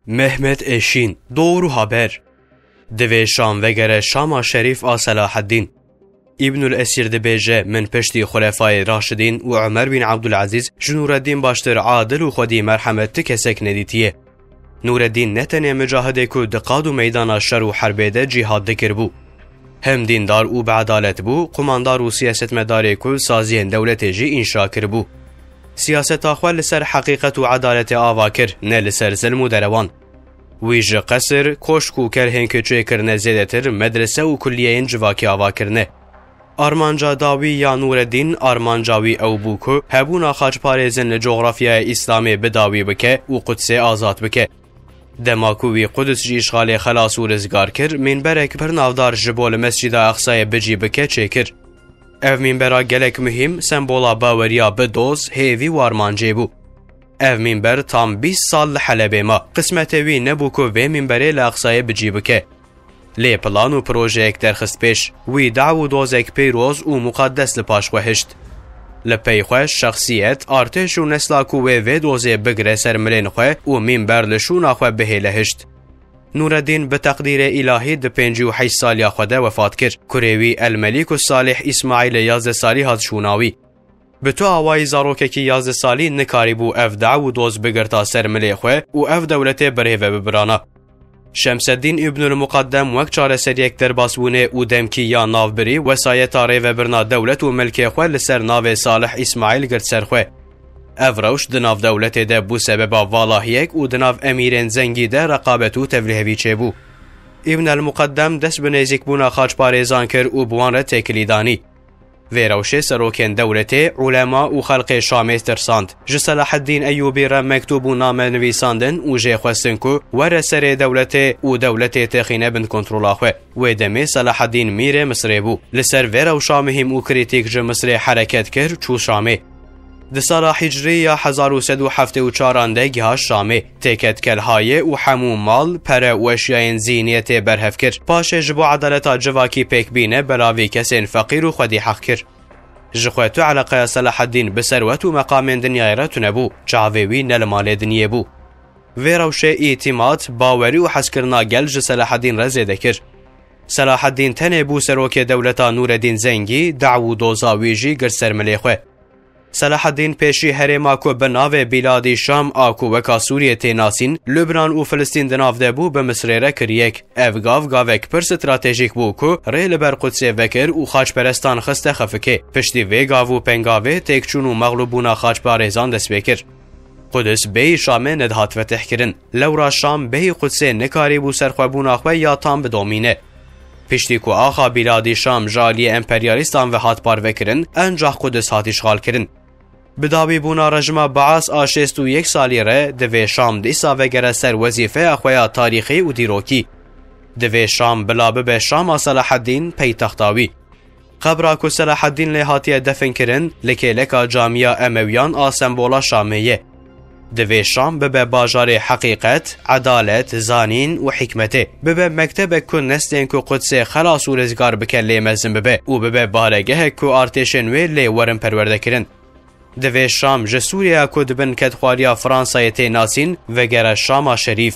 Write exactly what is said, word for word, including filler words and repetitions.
Mehmet Eşîn, Doğru Haber. Divê Şam vegere Şama Şerîf a Selaheddîn. Îbnul Esîr dibêje, min piştî Xulefayê Raşidîn û Umer bin Abdulazîz ji Nûreddîn baştir adil û xwedî merhemet ti kesek nedîtiye. Nûreddîn ne tenê micahidê ku di qad û meydana şer û herbê de cîhad dikiribû. Hem dîndar û bi edalet bû, qumandar û siyasetmedarê ku saziyên dewletê jî înşa kiribû. Siyaseta xwe li ser heqîqet û edaletê ava kir, ne li ser zilm û derewan. Wî ji qesir, koşk û kerhên ku çêkirine zêdetir medrese û kulliyeyên civakî ava kirine. Armanca dawî ya Nûreddîn, armanca wî ew bû ku hebûna xaçparêzin li cografyaya Îslamê bi dawî bike û Qudsê azad bike. Dema ku wî Qudus ji îşxalê xelas û rizgar kir, mînberek pir navdar ji bo li Mescîda Aqsayê bicî bike çêkir. Ev mînbera gelek muhîm, sembola baweriya bi doz, hêvî û armancê bû. Ev mînber tam bîst sal li Helebê ma. Qismetê wî nebû ku vê mînberê li Aqsayê bicî bike. Lê plan û projeyek derxist pêş. Wî daw û dozek pîroz û muqaddes li paş xwe hişt. Li pey xwe şexsiyet, artêş û nesla ku wê vê dozê bigire ser milên xwe û mînber li şûna xwe bihêle hişt. Nûreddîn bi teqdîrê îlahî di pêncî û heşt saliya xwe de wefat kir. Kurê wî El-Melîk û Salih Îsmaîlê yazdeh salî hat şûna wî. Bi tu awayî zarokekî yazdeh salî nikarîbû ev daw û doz bigirta ser milê xwe û ev dewletê bi rê ve bibirana. Şemseddîn Îbnul Muqaddem wek çareseriyek derbasbûnê û demkî ya navbirî wesayeta rêvebirina dewlet û milkê xwe li ser navê Salih Îsmaîl girt ser xwe. Ev rewş di nav dewletê de bû sebeba valahiyek û di nav emîrên zengî de reqabet û tevlihevî çêbû. Îbn el Muqaddem dest bi nêzîkbûna xaçparêzan kir û bi wan re têkilî danî. Vê rewşê serokên dewletê, ulema û xelkê Şamê tirsand. Ji Selaheddîn Eyûbî re mektûb û name nivîsandin û jê xwestin ku were serê dewletê û dewletê têxîne bin kontrola xwe. Wê demê Selaheddîn mîrê Misirê bû. Li ser vê rewşa muhîm û krîtîk ji Misirê hereket kir, çû Şamê. Di sala Hicrî ya hezar û sed û heftê û çaran de giha Şamê. Têket Kelhayê û hemû mal, pere û eşyayên zîniyetê berhev kir. Paşê ji bo edaleta civakî pêk bîne, belavî kesên feqîr û xwedî heq kir. Ji xwe tu eleqeya Selaheddîn bi serwet û meqamên dinyayê re tune bû. Çavê wî ne li malê dinyê bû. Vê rewşê îtîmat, bawerî û hezkirina gel ji Selaheddîn re zêde kir. Selaheddîn tenê bû serokê dewleta Nûreddîn Zengî, daw û doza wî jî girt ser milê xwe. Selaheddîn pêşî herêma ku bi navê Bîladî Şam a ku weka Sûriyê tê nasîn, Lubnan û Filistîn di nav de bû, bi Misirê re kir yek. Ev gav gavek pir stratejîk bû ku rê li ber Qudsê vekir û xaçperestan xiste xefikê. Piştî vê gav û pengavê têkçûn û mexlûbbûna xaçparêzan dest pê kir. Qudus bêyî Şamê nedihat fetihkirin. Lewra Şam bêyî Qudsê nikarîbû serxwebûna xwe ya tam bidomîne. Piştî ku axa Bîladî Şam ji aliyê emperyalîstan ve hat parvekirin, encax Qudus hat îşxalkirin. Bi dawîbûna rejima Baas a şêst û yek salî re, divê Şam dîsa vegere ser wezîfeya xwe ya tarîxî û dîrokî. Divê Şam bila bibe Şama Selaheddîn, peytexta wî. Qebra ku Selaheddîn lê hatiye definkirin, li kêleka camiya Emewiyan a sembola Şamê ye. Divê Şam bibe bajarê heqîqet, edalet, zanîn û hikmetê. Bibe mektebek ku neslên ku Qudsê xelas û rizgar bike lê mezin bibe û bibe baregehek ku artêşên wê lê werin perwerdekirin. Divê Şam ji Sûriyeya ku di bin kedxwariya Fransayê tê nasîn, vegere Şama Şerîf.